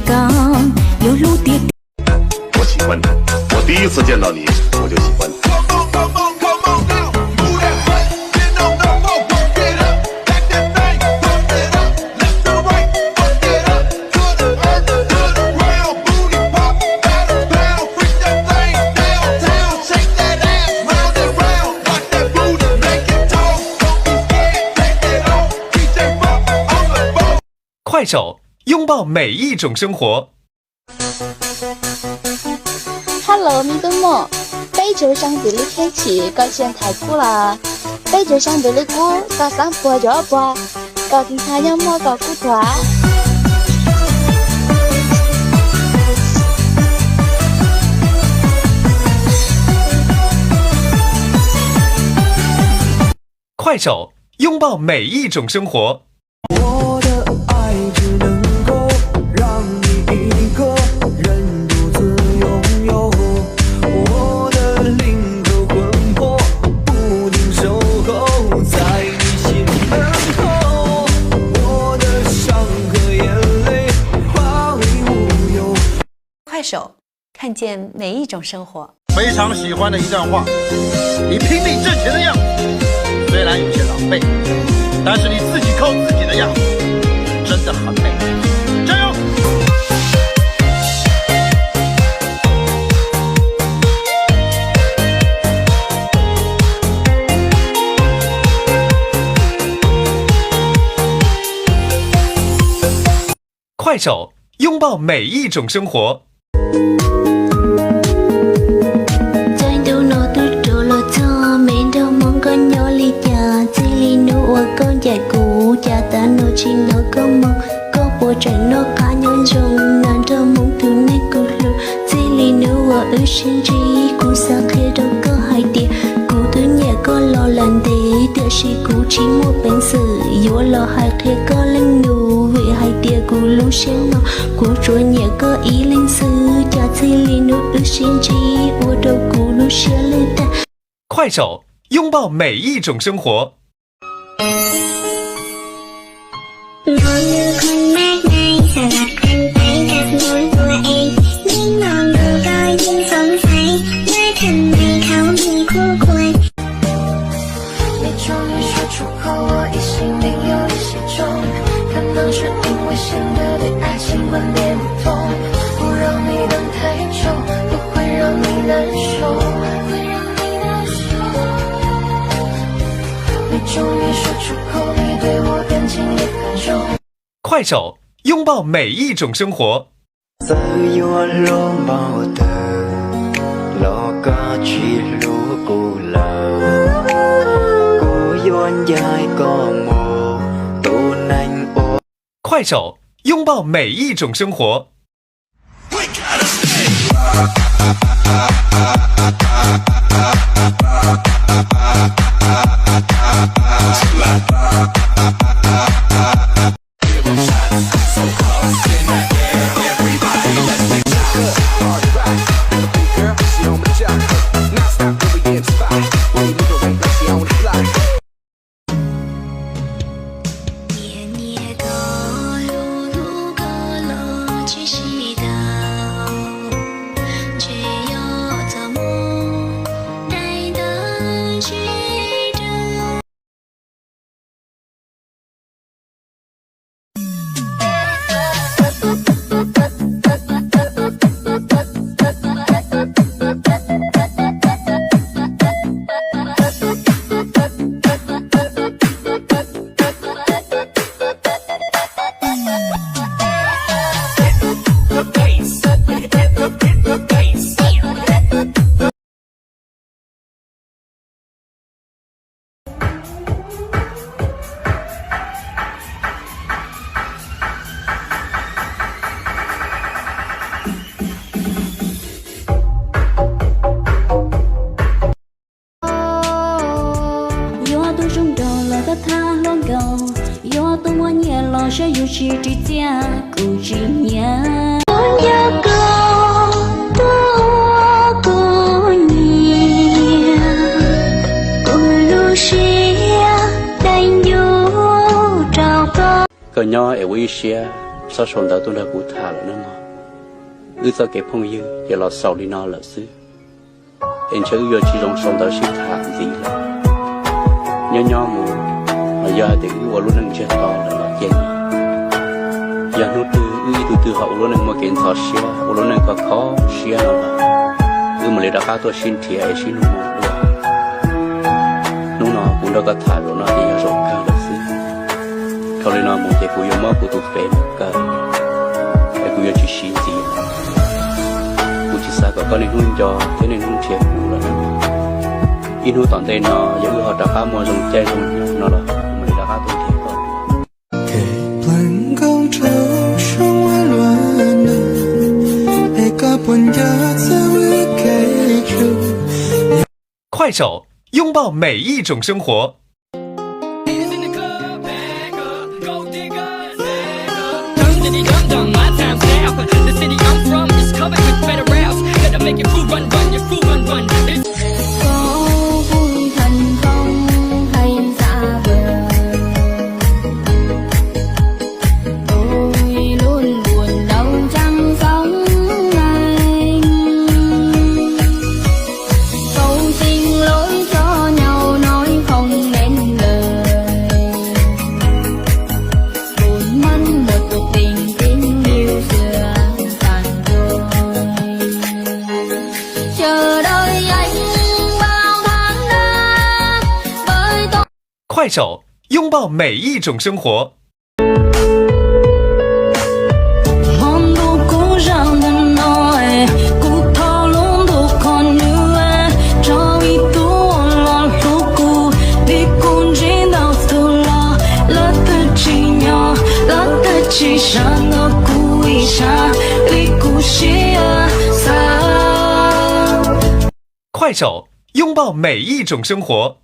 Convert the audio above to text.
Koj yuav hlub tiag tiag. 我喜欢你，我第一次见到你，我就喜欢你。 快手，拥抱每一种生活。 Hello me tub muam, peb tsuas zoo ntws li thiab chim koj tseem thaiv kuv los? Peb tsuas zoo ntws li kuv, koj xav puag yog ob puag, koj tsis ntshai nyob muaj koj kuv thuam. 快手，拥抱每一种生活。 快手，看见每一种生活。非常喜欢的一段话，你拼命挣钱的样子，虽然有些狼狈，但是你自己靠自己的样子，真的很美。加油！ 快手，拥抱每一种生活。 Txawm ntu no twb rov los txog, me nraug Hmoob koj nyob li cas? Txij li hnub uas koj ncaim kuv, cas tav no tsis hnov koj moo. Koj puas tseem noj qab nyob zoo na nraug Hmoob tus neeg kuv hlub? Txij li hnub uas wb sib ntsib, kuv xav qhia rau koj hais tias kuv twb nyiam koj los lawm ntev, tiam sis kuv tsis muaj peev xwm yuav los hais qhia koj leej lus, vim hais tias kuv lub siab no kuv tsuas nyiam koj ib leeg xwb. Cas txij li hnub wb sib ntsib, ua rau kuv lub siab lwj tag. 快手，拥抱每一种生活。 Hnov nws qhov nab nais, xav lam qhov tais, cas hnub ua es nim no nkaus koj yeej xoom xaiv, muab qhov nais thaum nws khuv khuav. Kuaj saum, 拥抱每一种生活. Txawm yuav hluas npaum twg los koj tsis hlub kuv lawm, kuv yuav ncaim koj mus tus neeg ua. Kuaj saum, 拥抱每一种生活. Yuav tus zoo nraug los tab thab hluas nkaus, yuav tus muaj nyiaj los saib yus tsis ris txiaj, kuv tsis nyiam. Kuv nco koj tuaj ua kuv nyiam, kuv lub siab dai ncuj rau koj. Koj nyob es ua ib siab, Txhob sau ntawv tuaj nrog kuv tham lawm nawb mog. Wb txoj kev phooj ywg ces los xaus li no lawm xwb, es ntshe wb yuav tsis zoo sau ntawv sib tham ntxiv lawm. Nyob nyob mus, los yog hais tias wb ua lub neej ntsiag to lawm los ces, yog hnub twg wb ib tug twg ho ua lub neej muaj kev ntxhov siab, ua lub neej kho kho siab no los, wb mam li rov qab tuaj sib nrhiav es sib nug moo dua. Hnub no kuv nrog koj tham zaum no ces yog zaum kawg lawm xwb. Dhau li no mus ces kuv yuav muab kuv tus fev mus kaw, es kuv yuav tsis siv ntxiv. Kuv tsis xav kom koj niaj hnub nco thiab niaj hnub nrhiav kuv lawm. Ib hnub tom ntej no yog wb ho rov qab muaj zoo caij zoo nyoog no los kuv mam li rov qab tuaj nrhiav koj. 快手，拥抱每一种生活。 快手，拥抱每一种生活。 Hmo ntuj kuv zaj ntawm no, kuv thov lub ntuj qhov nws tso ib tug uas los hlub kuv, vim kuv ntsib ntau tus los lawv twb tsis nyob, lawv twb tsis sab ntawm kuv ib sab li kuv siab xav. 快手，拥抱每一种生活。